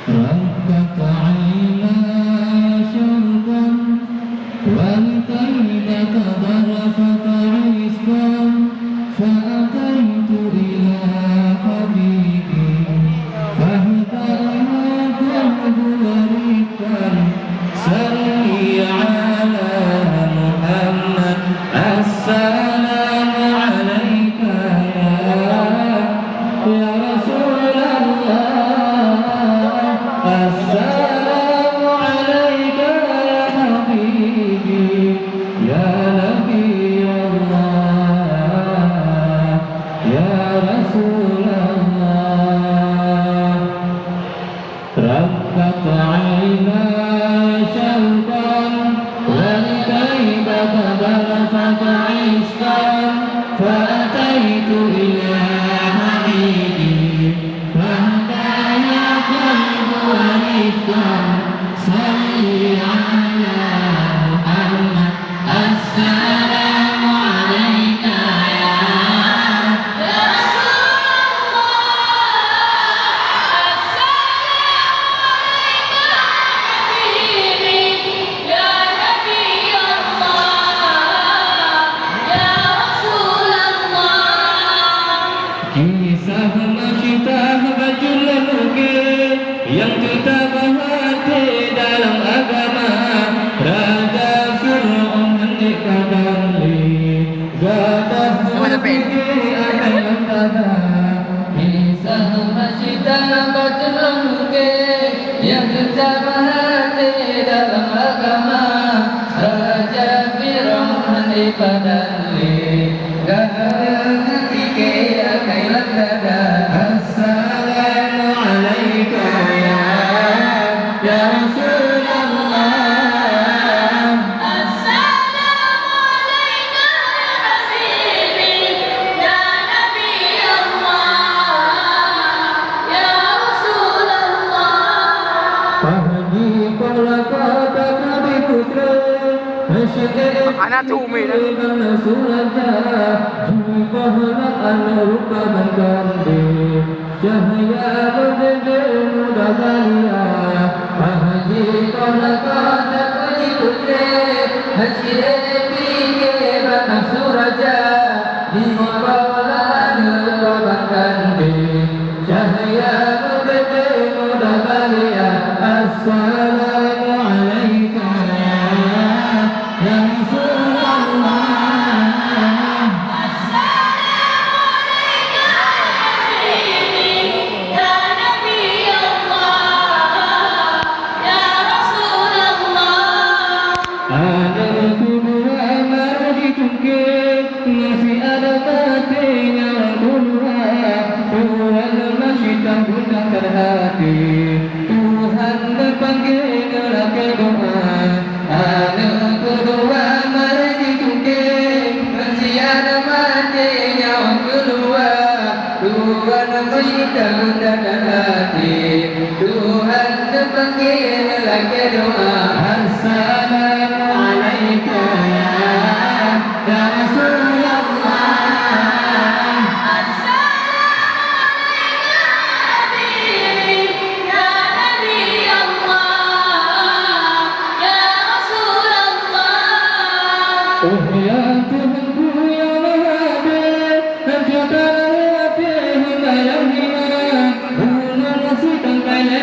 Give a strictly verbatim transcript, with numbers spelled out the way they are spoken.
رقت عيناي شوقا ولطيبة ذرفت عشقا فأتيت إلى حبيبي فاهدأ يا قلب ورقا صل على محمد السلام عليك يا يا رسول الله السلام عليك يا حبيبي يا نبي الله يا رسول الله رقت عيناي شوقا ولطيبة ذرفت عشقا فأتيت إلى حبيبي فاهدأ يا قلب ورقا صل على محمد السلام عليك يا يا رسول الله السلام عليك يا حبيبي يا نبي الله يا رسول الله Kisah meusyitah bacut lôn ungkée nyang teutabah até dalam agama. Raja Fir'aun hana jipadan lé gadôh meupike akai lam dada. Kisah meusyitah bacut lôn ungkée nyang teutabah até dalam agama. Raja Fir'aun hana jipadan lé Assalamu alaika ya, ya Rasulullah. Assalamu alaika ya habibi, ya Nabi Allah, ya Rasulullah. Pahji pola kota Nabi Putra. Anak tu umi dah. Cahya berbeda muda balia. Haji kona kota puji putri. Haji pikir batang suraja. Di pola anu korban kandil. Cahya berbeda muda balia. Assalamu alaika ya, ya Rasulullah. Assalamu alaika ya habibi, ya Nabi Allah, ya Rasulullah. Ada kedua mari ditungke, masih ada katanya orang kedua. Tuhan masih tak bukakan hati. Tuhan berpanggil gerakkan doa. Aneuk keudua mari jitungke, keusian maté nyawöng keuluwa. Tuhan meusyita geutanyoe hati, Tuhan neupanggé lakée doa. Assalamu'alaika ya, ya Rasulullah. Assalamu'alaika ya habibi, ya Nabi Allah. Ya Rasulullah. Oh ya Tuhanku ya Maha Adil, hanco tanyoe até hamba nyang hina. Ulôn sidang kai lé